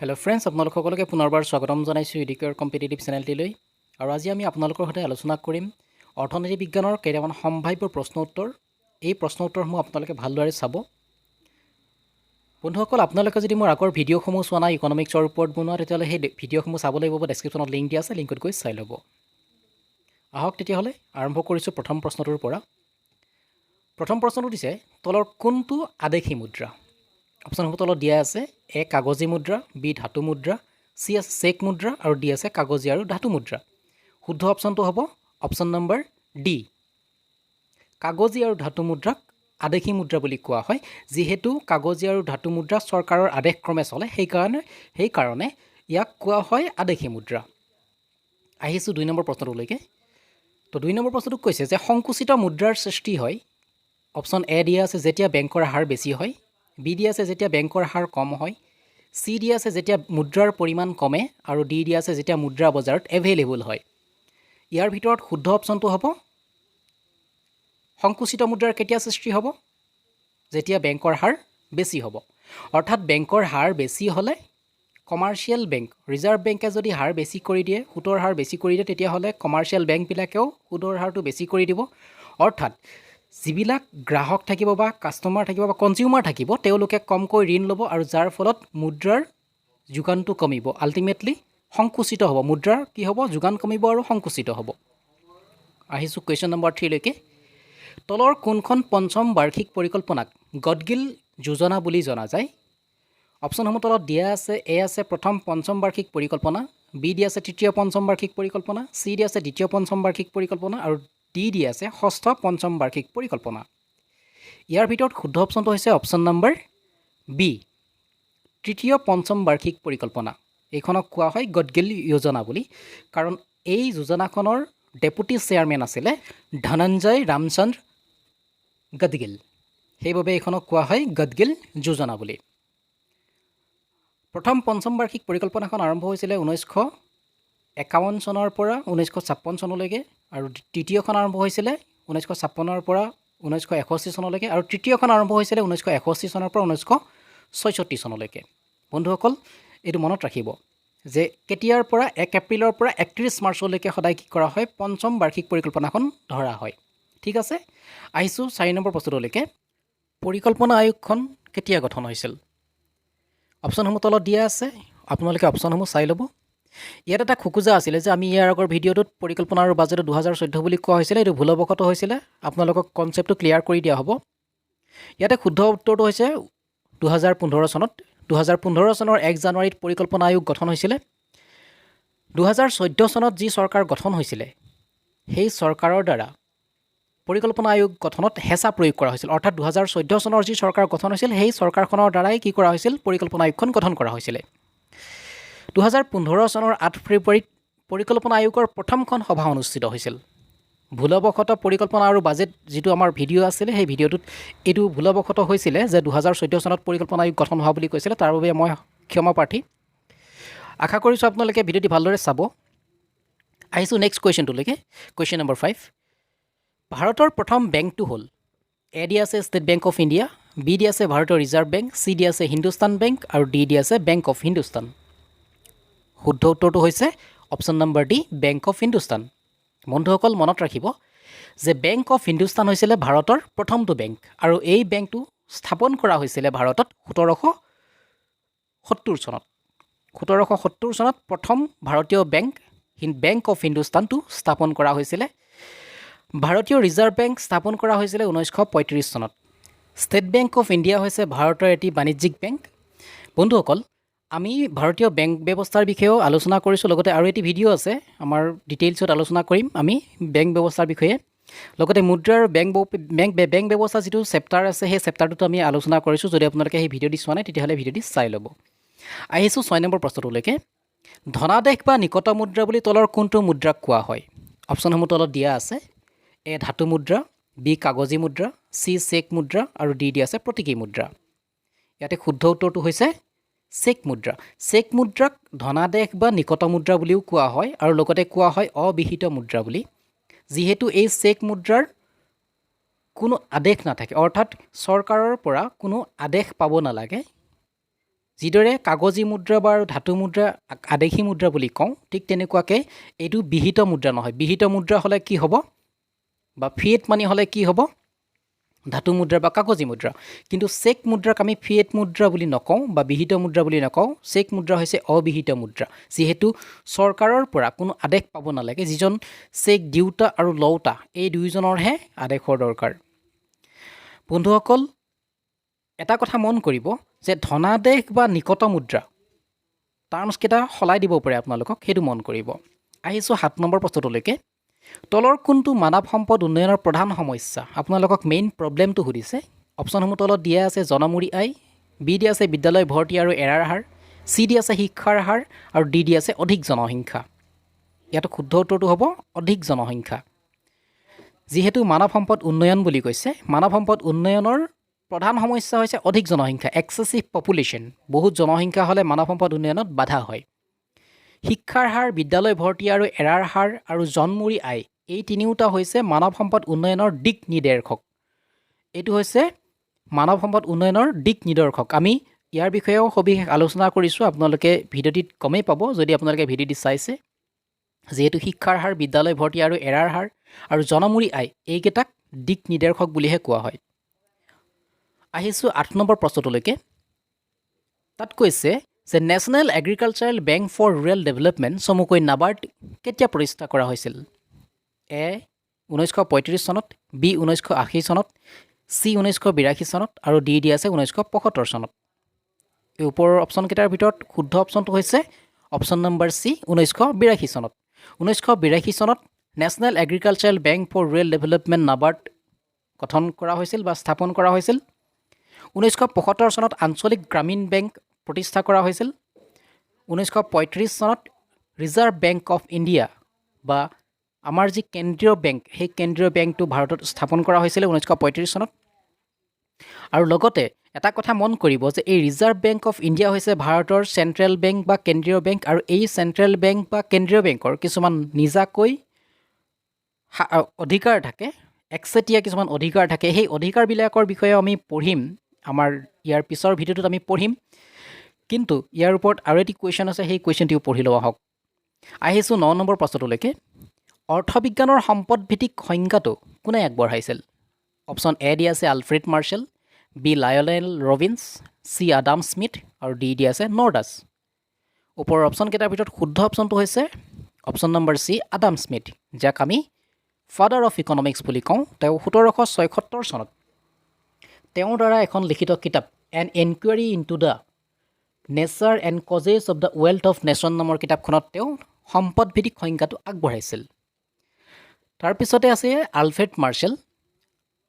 Hello' friends, আপোনালোক সকলোকে পুনৰবাৰ স্বাগতম জনাইছোঁ ইডিকেৰ কম্পিটিটিভ চেনেলটিলৈ। আৰু আজি আমি আপোনালোকৰ সৈতে আলোচনা কৰিম অৰ্থনীতি বিজ্ঞানৰ কেইটামান সম্ভাৱ্য প্ৰশ্ন উত্তৰ। এই প্ৰশ্ন উত্তৰসমূহ আপোনালোকে ভালদৰে চাব। বন্ধুসকল, আপোনালোকে যদি মোৰ আগৰ ভিডিঅ'সমূহ চোৱা নাই ইকনমিক্সৰ ওপৰত বনোৱা, তেতিয়াহ'লে সেই ভিডিঅ'সমূহ চাব লাগিব। ডেছক্ৰিপশ্যনত লিংক দিয়া আছে, লিংকত গৈ চাই ল'ব। আহক তেতিয়াহ'লে আৰম্ভ কৰিছোঁ প্ৰথম প্ৰশ্নটোৰ পৰা। প্ৰথম প্ৰশ্নটো দিছে, তলৰ কোনটো আদেশী মুদ্ৰা? অপশ্যনসমূহ তলত দিয়া আছে। এ কাগজী মুদ্ৰা, বি ধাতু মুদ্ৰা, চি আছে চেক মুদ্ৰা আৰু ডি আছে কাগজী আৰু ধাতু মুদ্ৰা। শুদ্ধ অপশ্যনটো হ'ব অপশ্যন নম্বৰ ডি। কাগজী আৰু ধাতু মুদ্ৰাক আদেশী মুদ্ৰা বুলি কোৱা হয়। যিহেতু কাগজী আৰু ধাতু মুদ্ৰা চৰকাৰৰ আদেশক্ৰমে চলে, সেইকাৰণে ইয়াক কোৱা হয় আদেশী মুদ্ৰা। আহিছোঁ 2 নম্বৰ প্ৰশ্নটোলৈকে। তো 2 নম্বৰ প্ৰশ্নটোক কৈছে যে সংকুচিত মুদ্ৰাৰ সৃষ্টি হয়। অপশ্যন এ দিয়া আছে যেতিয়া বেংকৰ হাৰ বেছি হয়, বি দিয়া আছে যেতিয়া বেংকৰ হাৰ কম হয়, চি দিয়া আছে যেতিয়া মুদ্ৰাৰ পৰিমাণ কমে আৰু ডি দিয়া আছে যেতিয়া মুদ্ৰা বজাৰত এভেইলেবল হয়। ইয়াৰ ভিতৰত শুদ্ধ অপশ্যনটো হ'ব, সংকুচিত মুদ্ৰাৰ কেতিয়া সৃষ্টি হ'ব? যেতিয়া বেংকৰ হাৰ বেছি হ'ব। অৰ্থাৎ বেংকৰ হাৰ বেছি হ'লে, কমাৰ্চিয়েল বেংক, ৰিজাৰ্ভ বেংকে যদি হাৰ বেছি কৰি দিয়ে, সুতৰ হাৰ বেছি কৰি দিয়ে, তেতিয়াহ'লে কমাৰ্চিয়েল বেংকবিলাকেও সুতৰ হাৰটো বেছি কৰি দিব। অৰ্থাৎ যিবিলাক গ্ৰাহক থাকিব বা কাষ্টমাৰ থাকিব বা কনজিউমাৰ থাকিব, তেওঁলোকে কমকৈ ঋণ ল'ব আৰু যাৰ ফলত মুদ্ৰাৰ যোগানটো কমিব। আল্টিমেটলি সংকুচিত হ'ব। মুদ্ৰাৰ কি হ'ব? যোগান কমিব আৰু সংকুচিত হ'ব। আহিছোঁ কুৱেশ্যন নম্বৰ 3লৈকে। তলৰ কোনখন পঞ্চম বাৰ্ষিক পৰিকল্পনাক গডগিল যোজনা বুলি জনা যায়? অপশ্যনসমূহ তলত দিয়া আছে। এ আছে প্ৰথম পঞ্চম বাৰ্ষিক পৰিকল্পনা, বি দিয়া আছে তৃতীয় পঞ্চম বাৰ্ষিক পৰিকল্পনা, চি দিয়া আছে দ্বিতীয় পঞ্চম বাৰ্ষিক পৰিকল্পনা আৰু ডি দিয়া আছে ষষ্ঠ পঞ্চম বাৰ্ষিক পৰিকল্পনা। ইয়াৰ ভিতৰত শুদ্ধ অপশ্যনটো হৈছে অপশ্যন নম্বৰ বি, তৃতীয় পঞ্চম বাৰ্ষিক পৰিকল্পনা। এইখনক কোৱা হয় গডগিল যোজনা বুলি, কাৰণ এই যোজনাখনৰ ডেপুটি চেয়াৰমেন আছিলে ধনঞ্জয় ৰামচন্দ্ৰ গদগিল। সেইবাবে এইখনক কোৱা হয় গদগিল যোজনা বুলি। প্ৰথম পঞ্চম বাৰ্ষিক পৰিকল্পনাখন আৰম্ভ হৈছিলে 1951 চনৰ পৰা 1956 চনলৈকে আৰু তৃতীয়খন আৰম্ভ হৈছিলে 1956ৰ পৰা 1961 চনলৈকে আৰু তৃতীয়খন আৰম্ভ হৈছিলে 1961 চনৰ পৰা 1966 চনলৈকে। বন্ধুসকল, এইটো মনত ৰাখিব যে কেতিয়াৰ পৰা, 1 এপ্ৰিলৰ পৰা 31 মাৰ্চলৈকে সদায় কি কৰা হয়? পঞ্চম বাৰ্ষিক পৰিকল্পনাখন ধৰা হয়। ঠিক আছে, আহিছোঁ 4 নম্বৰ প্ৰশ্নটোলৈকে। পৰিকল্পনা আয়োগখন কেতিয়া গঠন হৈছিল? অপশ্যনসমূহ তলত দিয়া আছে, আপোনালোকে অপশ্যনসমূহ চাই ল'ব। ইয়াত এটা খোকোজা আছিলে যে আমি ইয়াৰ আগৰ ভিডিঅ'টোত পৰিকল্পনা আৰু বাজেটত 2014 বুলি কোৱা হৈছিলে। এইটো ভুলবশতঃ হৈছিলে। আপোনালোকক কনচেপ্টটো ক্লিয়াৰ কৰি দিয়া হ'ব। ইয়াতে শুদ্ধ উত্তৰটো হৈছে 2015 চনত। 2015 চনৰ 1 জানুৱাৰীত পৰিকল্পনা আয়োগ গঠন হৈছিলে। 2014 চনত যি চৰকাৰ গঠন হৈছিলে, সেই চৰকাৰৰ দ্বাৰা পৰিকল্পনা আয়োগ গঠনত হেঁচা প্ৰয়োগ কৰা হৈছিল। অৰ্থাৎ 2014 চনৰ যি চৰকাৰ গঠন হৈছিল, সেই চৰকাৰখনৰ দ্বাৰাই কি কৰা হৈছিল? পৰিকল্পনা আয়োগখন গঠন কৰা হৈছিলে। 2015 চনৰ 8 ফেব্ৰুৱাৰীত পৰিকল্পনা আয়োগৰ প্ৰথমখন সভা অনুষ্ঠিত হৈছিল। ভুলবশতঃ পৰিকল্পনা আৰু বাজেট যিটো আমাৰ ভিডিঅ' আছিলে, সেই ভিডিঅ'টোত এইটো ভুলবশতঃ হৈছিলে যে 2014 চনত পৰিকল্পনা আয়োগ গঠন হোৱা বুলি কৈছিলে। তাৰ বাবে মই ক্ষমা প্ৰাৰ্থী। আশা কৰিছোঁ আপোনালোকে ভিডিঅ'টি ভালদৰে চাব। আহিছোঁ নেক্সট কুৱেশ্যনটোলৈকে। কুৱেশ্যন নম্বৰ 5, ভাৰতৰ প্ৰথম বেংকটো হ'ল? এ দিয়া আছে State Bank of India, B দিয়া আছে ভাৰতীয় ৰিজাৰ্ভ বেংক, চি দিয়া আছে হিন্দুস্তান বেংক আৰু ডি দিয়া আছে বেংক অফ হিন্দুস্তান। শুদ্ধ উত্তৰটো হৈছে option number D, bank of Hindustan. বন্ধুসকল, মনত ৰাখিব যে বেংক অফ হিন্দুস্তান হৈছিলে ভাৰতৰ প্ৰথমটো বেংক আৰু এই বেংকটো স্থাপন কৰা হৈছিলে ভাৰতত 1770 চনত। 1770 চনত প্ৰথম ভাৰতীয় বেংক বেংক অফ হিন্দুস্তানটো স্থাপন কৰা হৈছিলে। ভাৰতীয় ৰিজাৰ্ভ বেংক স্থাপন কৰা হৈছিলে 1935 চনত। ষ্টেট বেংক অফ ইণ্ডিয়া হৈছে ভাৰতৰ এটি বাণিজ্যিক বেংক। বন্ধুসকল, আমি ভাৰতীয় বেংক ব্যৱস্থাৰ বিষয়েও আলোচনা কৰিছোঁ, লগতে আৰু এটি ভিডিঅ' আছে আমাৰ, ডিটেইলছত আলোচনা কৰিম আমি বেংক ব্যৱস্থাৰ বিষয়ে। লগতে মুদ্ৰাৰ বেংক বেংক বেংক ব্যৱস্থা যিটো চেপ্টাৰ আছে, সেই চেপ্টাৰটোতো আমি আলোচনা কৰিছোঁ। যদি আপোনালোকে সেই ভিডিঅ'টি চোৱা নাই, তেতিয়াহ'লে ভিডিঅ'টি চাই ল'ব। আহিছোঁ 6 নম্বৰ প্ৰশ্নটোলৈকে। ধনাদেশ বা নিকট মুদ্ৰা বুলি তলৰ কোনটো মুদ্ৰাক কোৱা হয়? অপশ্যনসমূহ তলত দিয়া আছে। এ ধাতু মুদ্ৰা, বি কাগজী মুদ্ৰা, চি চেক মুদ্ৰা আৰু ডি দিয়া আছে প্ৰতীকী মুদ্ৰা। ইয়াতে শুদ্ধ উত্তৰটো হৈছে চেক মুদ্ৰা। চেক মুদ্ৰাক ধনাদেশ বা নিকট মুদ্ৰা বুলিও কোৱা হয় আৰু লগতে কোৱা হয় অবিহিত মুদ্ৰা বুলি। যিহেতু এই চেক মুদ্ৰাৰ কোনো আদেশ নাথাকে, অৰ্থাৎ চৰকাৰৰ পৰা কোনো আদেশ পাব নালাগে। যিদৰে কাগজী মুদ্ৰা বা ধাতু মুদ্ৰা আদেশী মুদ্ৰা বুলি কওঁ, ঠিক তেনেকুৱাকৈ এইটো বিহিত মুদ্ৰা নহয়। বিহিত মুদ্ৰা হ'লে কি হ'ব বা ফিয়েট মানি হ'লে কি হ'ব? ধাতু মুদ্ৰা বা কাগজী মুদ্ৰা। কিন্তু চেক মুদ্ৰাক আমি ফিয়েট মুদ্ৰা বুলি নকওঁ বা বিহিত মুদ্ৰা বুলি নকওঁ। চেক মুদ্ৰা হৈছে অবিহিত মুদ্ৰা, যিহেতু চৰকাৰৰ পৰা কোনো আদেশ পাব নালাগে। যিজন চেক দিওঁতা আৰু লওঁতা, এই দুয়োজনৰহে আদেশৰ দৰকাৰ। বন্ধুসকল, এটা কথা মন কৰিব যে ধনাদেশ বা নিকট মুদ্ৰা টাৰ্মছকেইটা সলাই দিব পাৰে আপোনালোকক, সেইটো মন কৰিব। আহিছোঁ 7 নম্বৰ প্ৰশ্নটোলৈকে। তলৰ কোনটো মানৱ সম্পদ উন্নয়নৰ প্ৰধান সমস্যা? আপোনালোকক মেইন প্ৰব্লেমটো সুধিছে। অপশ্যনসমূহ তলত দিয়া আছে: জনমূৰি আয়, বি দিয়া আছে বিদ্যালয় ভৰ্তি আৰু এৰাৰ হাৰ, চি দি আছে শিক্ষাৰ হাৰ আৰু ডি দি আছে অধিক জনসংখ্যা। ইয়াত শুদ্ধ উত্তৰটো হ'ব অধিক জনসংখ্যা। যিহেতু মানৱ সম্পদ উন্নয়ন বুলি কৈছে, মানৱ সম্পদ উন্নয়নৰ প্ৰধান সমস্যা হৈছে অধিক জনসংখ্যা, এক্সেছিভ পপুলেশ্যন। বহুত জনসংখ্যা হ'লে মানৱ সম্পদ উন্নয়নত বাধা হয়। শিক্ষাৰ হাৰ, বিদ্যালয় ভৰ্তি আৰু এৰাৰ হাৰ আৰু জনমূৰি আয়, এই তিনিওটা হৈছে মানৱ সম্পদ উন্নয়নৰ দিক নিৰ্দেশক। এইটো হৈছে মানৱ সম্পদ উন্নয়নৰ দিক নিৰ্দেশক। আমি ইয়াৰ বিষয়েও সবিশেষ আলোচনা কৰিছোঁ, আপোনালোকে ভিডিঅ'টিত গমেই পাব যদি আপোনালোকে ভিডিঅ'টি চাইছে। যিহেতু শিক্ষাৰ হাৰ, বিদ্যালয় ভৰ্তি আৰু এৰাৰ হাৰ আৰু জনমূৰি আয়, এইকেইটাক দিক নিৰ্দেশক বুলিহে কোৱা হয়। আহিছোঁ 8 নম্বৰ প্ৰশ্নটোলৈকে। তাত কৈছে যে National Agricultural Bank for Rural Development, চমুকৈ নাবাৰ্ড, কেতিয়া প্ৰতিষ্ঠা কৰা হৈছিল? এ 1935 চনত, বি 1980 চনত, চি 1982 চনত আৰু ডি দি আছে 1975 চনত। এই ওপৰৰ অপশ্যনকেইটাৰ ভিতৰত শুদ্ধ অপশ্যনটো হৈছে অপশ্যন নম্বৰ চি, 1982 চনত। 1982 চনত National Agricultural Bank for Rural Development, NABARD গঠন কৰা হৈছিল বা স্থাপন কৰা হৈছিল। 1975 চনত আঞ্চলিক গ্ৰামীণ বেংক প্ৰতিষ্ঠা কৰা হৈছিল। 1935 চনত ৰিজাৰ্ভ বেংক অফ ইণ্ডিয়া বা আমাৰ যি কেন্দ্ৰীয় বেংক, সেই কেন্দ্ৰীয় বেংকটো ভাৰতত স্থাপন কৰা হৈছিলে 1935 চনত। আৰু লগতে এটা কথা মন কৰিব যে এই ৰিজাৰ্ভ বেংক অফ ইণ্ডিয়া হৈছে ভাৰতৰ চেণ্ট্ৰেল বেংক বা কেন্দ্ৰীয় বেংক আৰু এই চেণ্ট্ৰেল বেংক বা কেন্দ্ৰীয় বেংকৰ কিছুমান নিজাকৈ অধিকাৰ থাকে, একচেটীয়া কিছুমান অধিকাৰ থাকে। সেই অধিকাৰবিলাকৰ বিষয়ে আমি পঢ়িম, আমাৰ ইয়াৰ পিছৰ ভিডিঅ'টোত আমি পঢ়িম। কিন্তু ইয়াৰ ওপৰত আৰু এটি কুৱেশ্যন আছে, সেই কুৱেশ্যনটিও পঢ়ি লোৱা হওক। আহিছোঁ 9 নম্বৰ প্ৰশ্নটোলৈকে। অৰ্থবিজ্ঞানৰ সম্পদভিত্তিক সংজ্ঞাটো কোনে আগবঢ়াইছিল? অপশ্যন এ দি আছে Alfred marshal, B Lionel Robbins, C Adam Smith আৰু ডি দি আছে নৰ্ডাছ। ওপৰৰ অপশ্যনকেইটাৰ ভিতৰত শুদ্ধ অপশ্যনটো হৈছে option number C, Adam Smith, যাক আমি ফাদাৰ অফ ইকনমিক্স বুলি কওঁ। তেওঁ 1776 চনত তেওঁৰ দ্বাৰা এখন লিখিত কিতাপ "An Enquiry into the Nature and Causes of the Wealth of Nation" নামৰ কিতাপখনত তেওঁ সম্পদভিত্তিক সংজ্ঞাটো আগবঢ়াইছিল। তাৰপিছতে আছে আলফ্ৰেড মাৰ্চেল।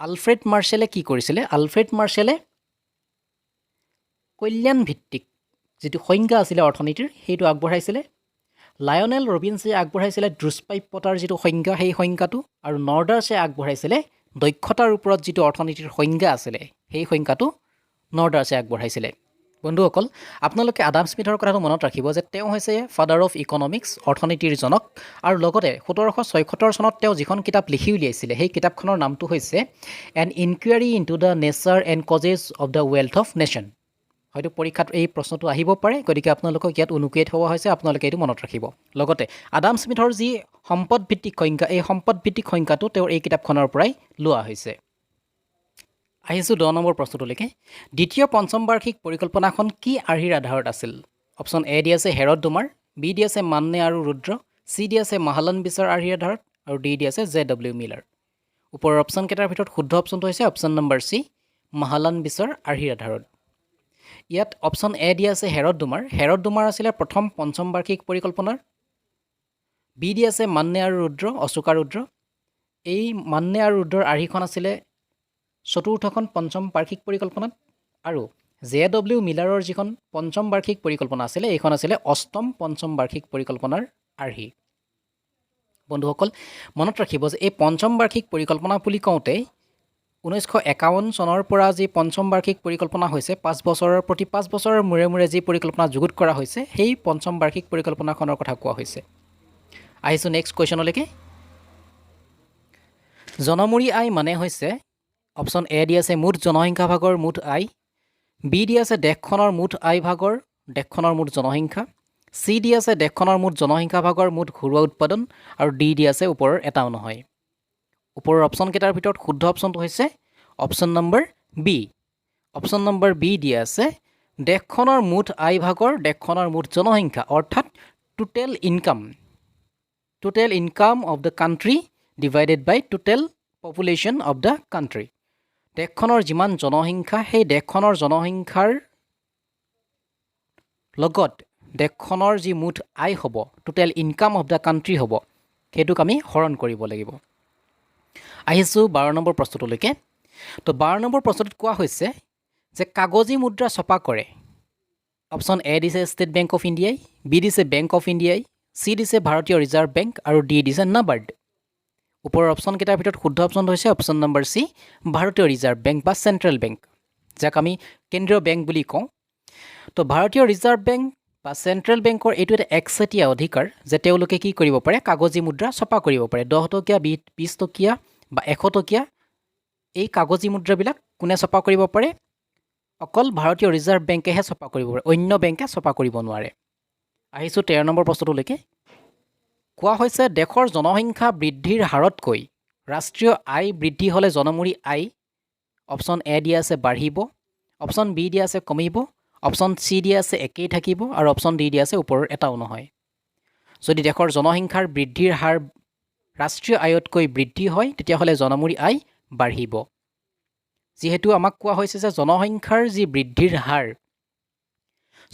আলফ্ৰেড মাৰ্চেলে কি কৰিছিলে? আলফ্ৰেড মাৰ্চেলে কল্যাণ ভিত্তিক যিটো সংজ্ঞা আছিলে অৰ্থনীতিৰ, সেইটো আগবঢ়াইছিলে। লায়নেল ৰবিনছে আগবঢ়াইছিলে দুষ্প্ৰাপ্যতাৰ যিটো সংজ্ঞা, সেই সংজ্ঞাটো আৰু নৰ্ডাৰ্ছে আগবঢ়াইছিলে দক্ষতাৰ ওপৰত যিটো অৰ্থনীতিৰ সংজ্ঞা আছিলে, সেই সংজ্ঞাটো নৰ্ডাৰ্ছে আগবঢ়াইছিলে। বন্ধুসকল, আপোনালোকে আডাম স্মিথৰ কথাটো মনত ৰাখিব যে তেওঁ হৈছে ফাদাৰ অফ ইকনমিক্স, অৰ্থনীতিৰ জনক। আৰু লগতে 1776 চনত তেওঁ যিখন কিতাপ লিখি উলিয়াইছিলে, সেই কিতাপখনৰ নামটো হৈছে "An Enquiry into the Nature and Causes of the Wealth of Nation"। হয়তো পৰীক্ষাত এই প্ৰশ্নটো আহিব পাৰে, গতিকে আপোনালোকক ইয়াত উনুকিয়াই থোৱা হৈছে, আপোনালোকে এইটো মনত ৰাখিব। লগতে আডাম স্মিথৰ যি সম্পদভিত্তিক সংজ্ঞা, এই সম্পদভিত্তিক সংজ্ঞাটো তেওঁৰ এই কিতাপখনৰ পৰাই লোৱা হৈছে। আহিছোঁ 10 নম্বৰ প্ৰশ্নটোলৈকে। দ্বিতীয় পঞ্চম বাৰ্ষিক পৰিকল্পনাখন কি আৰ্হিৰ আধাৰত আছিল? অপশ্যন এ দি আছে হেৰড ডোমাৰ, বি দি আছে মান্নে আৰু ৰুদ্ৰ, চি দি আছে মাহালানবিছৰ আৰ্হিৰ আধাৰত আৰু ডি দি আছে জে ডব্লিউ মিলাৰ। ওপৰৰ অপশ্যনকেইটাৰ ভিতৰত শুদ্ধ অপশ্যনটো হৈছে অপশ্যন নম্বৰ চি, মাহালানবিছৰ আৰ্হিৰ আধাৰত। ইয়াত অপশ্যন এ দি আছে হেৰড ডোমাৰ। হেৰড ডোমাৰ আছিলে প্ৰথম পঞ্চম বাৰ্ষিক পৰিকল্পনাৰ। বি দি আছে মান্নে আৰু ৰুদ্ৰ, অশোকা ৰুদ্ৰ। এই মান্নে আৰু ৰুদ্ৰৰ আৰ্হিখন আছিলে চতুৰ্থখন পঞ্চম বাৰ্ষিক পৰিকল্পনাত আৰু জে ডব্লিউ মিলাৰৰ যিখন পঞ্চম বাৰ্ষিক পৰিকল্পনা আছিলে, এইখন আছিলে অষ্টম পঞ্চম বাৰ্ষিক পৰিকল্পনাৰ আৰ্হি। বন্ধুসকল, মনত ৰাখিব যে এই পঞ্চম বাৰ্ষিক পৰিকল্পনা বুলি কওঁতে 1951 চনৰ পৰা যি পঞ্চম বাৰ্ষিক পৰিকল্পনা হৈছে, 5 বছৰৰ প্ৰতি 5 বছৰৰ মূৰে মূৰে যি পৰিকল্পনা যুগুত কৰা হৈছে, সেই পঞ্চম বাৰ্ষিক পৰিকল্পনাখনৰ কথা কোৱা হৈছে। আহিছোঁ নেক্সট কুৱেশ্যনলৈকে। জনমূৰি আয় মানে হৈছে? অপশ্যন এ দি আছে মুঠ জনসংখ্যা ভাগৰ মুঠ আয়, বি দিয়া আছে দেশখনৰ মুঠ আয় ভাগৰ দেশখনৰ মুঠ জনসংখ্যা, চি দি আছে দেশখনৰ মুঠ জনসংখ্যা ভাগৰ মুঠ ঘৰুৱা উৎপাদন আৰু ডি দি আছে ওপৰৰ এটাও নহয়। ওপৰৰ অপশ্যনকেইটাৰ ভিতৰত শুদ্ধ অপশ্যনটো হৈছে option number B. Option number B দিয়া আছে দেশখনৰ মুঠ আয় ভাগৰ দেশখনৰ মুঠ জনসংখ্যা, অৰ্থাৎ total income of the country divided by total population of the country. দেশখনৰ যিমান জনসংখ্যা, সেই দেশখনৰ জনসংখ্যাৰ লগত দেশখনৰ যি মুঠ আয় হ'ব, total income of the country হ'ব, সেইটোক আমি হৰণ কৰিব লাগিব। আহিছোঁ 12 নম্বৰ প্ৰশ্নটোলৈকে। তো 12 নম্বৰ প্ৰশ্নটোত কোৱা হৈছে যে কাগজী মুদ্ৰা ছপা কৰে। অপশ্যন এ দিছে ষ্টেট বেংক অফ ইণ্ডিয়াই, বি দিছে বেংক অফ ইণ্ডিয়াই, চি দিছে ভাৰতীয় ৰিজাৰ্ভ বেংক আৰু ডি দিছে নাবাৰ্ড। ওপৰৰ অপশ্যনকেইটাৰ ভিতৰত শুদ্ধ অপশ্যনটো হৈছে অপশ্যন নম্বৰ চি, ভাৰতীয় ৰিজাৰ্ভ বেংক বা চেণ্ট্ৰেল বেংক, যাক আমি কেন্দ্ৰীয় বেংক বুলি কওঁ। তো ভাৰতীয় ৰিজাৰ্ভ বেংক বা চেণ্ট্ৰেল বেংকৰ এইটো এটা একচেটীয়া অধিকাৰ যে তেওঁলোকে কি কৰিব পাৰে? কাগজী মুদ্ৰা ছপা কৰিব পাৰে। 10 টকীয়া, 20 টকীয়া বা 100 টকীয়া এই কাগজী মুদ্ৰাবিলাক কোনে ছপা কৰিব পাৰে? অকল ভাৰতীয় ৰিজাৰ্ভ বেংকেহে ছপা কৰিব পাৰে, অন্য বেংকে ছপা কৰিব নোৱাৰে। আহিছোঁ 13 নম্বৰ প্ৰশ্নটোলৈকে। কোৱা হৈছে দেশৰ জনসংখ্যা বৃদ্ধিৰ হাৰতকৈ ৰাষ্ট্ৰীয় আয় বৃদ্ধি হ'লে জনমূৰি আয় অপশ্যন এ দিয়া আছে বাঢ়িব, অপশ্যন বি দিয়া আছে কমিব, অপশ্যন চি দিয়া আছে একেই থাকিব আৰু অপশ্যন ডি দিয়া আছে ওপৰৰ এটাও নহয়। যদি দেশৰ জনসংখ্যাৰ বৃদ্ধিৰ হাৰ ৰাষ্ট্ৰীয় আয়তকৈ বৃদ্ধি হয়, তেতিয়াহ'লে জনমূৰি আয় বাঢ়িব। যিহেতু আমাক কোৱা হৈছে যে জনসংখ্যাৰ যি বৃদ্ধিৰ হাৰ,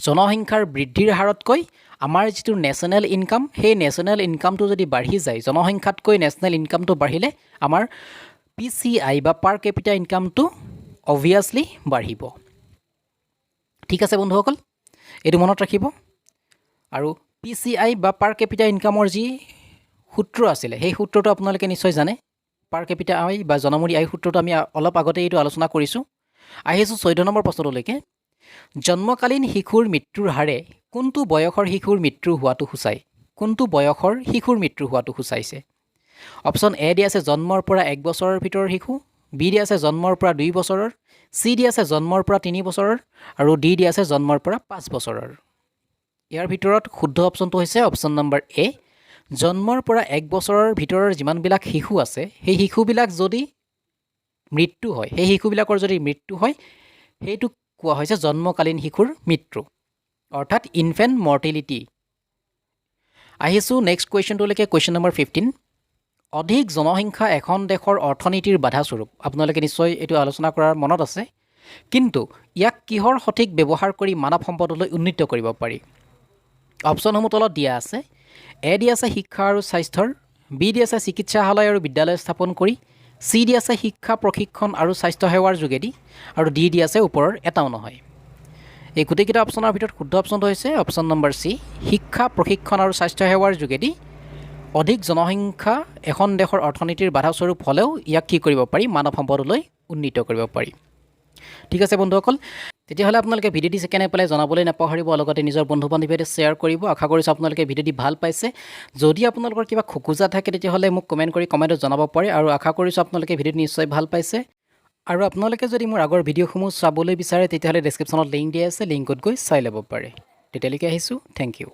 জনসংখ্যাৰ বৃদ্ধিৰ হাৰতকৈ আমাৰ যিটো নেশ্যনেল ইনকাম, সেই নেশ্যনেল ইনকামটো যদি বাঢ়ি যায়, জনসংখ্যাতকৈ নেশ্যনেল ইনকামটো বাঢ়িলে আমাৰ পিচিআই বা পাৰ কেপিটা ইনকামটো অভিয়াছলি বাঢ়িব। ঠিক আছে বন্ধুসকল, এইটো মনত ৰাখিব। আৰু পিচিআই বা পাৰ কেপিটা ইনকামৰ যি সূত্ৰ আছিলে, সেই সূত্ৰটো আপোনালোকে নিশ্চয় জানে। পাৰ কেপিটা আয় বা জনমূৰি আয় সূত্ৰটো আমি অলপ আগতে এইটো আলোচনা কৰিছোঁ। আহিছোঁ 14 নম্বৰ প্ৰশ্নটোলৈকে। জন্মকালীন শিশুৰ মৃত্যুৰ হাৰে কোনটো বয়সৰ শিশুৰ মৃত্যু হোৱাটো সূচায়? কোনটো বয়সৰ শিশুৰ মৃত্যু হোৱাটো সূচাইছে? অপশ্যন এ দিয়া আছে জন্মৰ পৰা এক বছৰৰ ভিতৰৰ শিশু, বি দিয়া আছে জন্মৰ পৰা 2 বছৰৰ, চি দিয়া আছে জন্মৰ পৰা 3 বছৰৰ আৰু ডি দিয়া আছে জন্মৰ পৰা 5 বছৰৰ। ইয়াৰ ভিতৰত শুদ্ধ অপশ্যনটো হৈছে অপশ্যন নম্বৰ এ। জন্মৰ পৰা এক বছৰৰ ভিতৰৰ যিমানবিলাক শিশু আছে, সেই শিশুবিলাক যদি মৃত্যু হয়, সেই শিশুবিলাকৰ যদি মৃত্যু হয়, সেইটোক কোৱা হৈছে জন্মকালীন শিশুৰ মৃত্যু, অৰ্থাৎ ইনফেণ্ট মৰ্টেলিটি। আহিছোঁ নেক্সট কুৱেশ্যনটোলৈকে, কুৱেশ্যন নম্বৰ 15। অধিক জনসংখ্যা এখন দেশৰ অৰ্থনীতিৰ বাধাস্বৰূপ। আপোনালোকে নিশ্চয় এইটো আলোচনা কৰাৰ মনত আছে। কিন্তু ইয়াক কিহৰ সঠিক ব্যৱহাৰ কৰি মানৱ সম্পদলৈ উন্নীত কৰিব পাৰি? অপশ্যনসমূহ তলত দিয়া আছে। এ দি আছে শিক্ষা আৰু স্বাস্থ্যৰ, বি দি আছে চিকিৎসালয় আৰু বিদ্যালয় স্থাপন কৰি, চি দি আছে শিক্ষা, প্ৰশিক্ষণ আৰু স্বাস্থ্যসেৱাৰ যোগেদি আৰু ডি দি আছে ওপৰৰ এটাও নহয়। এই গোটেইকেইটা অপশ্যনৰ ভিতৰত শুদ্ধ অপশ্যনটো হৈছে অপশ্যন নম্বৰ চি, শিক্ষা, প্ৰশিক্ষণ আৰু স্বাস্থ্যসেৱাৰ যোগেদি। অধিক জনসংখ্যা এখন দেশৰ অৰ্থনীতিৰ বাধাস্বৰূপ হ'লেও ইয়াক কি কৰিব পাৰি? মানৱ সম্পদলৈ উন্নীত কৰিব পাৰি। ঠিক আছে বন্ধুসকল, তেতিয়াহ'লে আপোনালোকে ভিডিঅ'টি কেনে পালে জনাবলৈ নাপাহৰিব, লগতে নিজৰ বন্ধু বান্ধৱীৰ সৈতে শ্বেয়াৰ কৰিব। আশা কৰিছোঁ আপোনালোকে ভিডিঅ'টি ভাল পাইছে। যদি আপোনালোকৰ কিবা খোকোজা থাকে, তেতিয়াহ'লে মোক কমেণ্ট কৰি কমেণ্টত জনাব পাৰে। আৰু আশা কৰিছোঁ আপোনালোকে ভিডিঅ'টি নিশ্চয় ভাল পাইছে। আৰু আপোনালোকে যদি মোৰ আগৰ ভিডিঅ'সমূহ চাবলৈ বিচাৰে, তেতিয়াহ'লে ডেছক্ৰিপশ্যনত লিংক দিয়া আছে, লিংকত গৈ চাই ল'ব পাৰে। তেতিয়ালৈকে আহিছোঁ, thank U.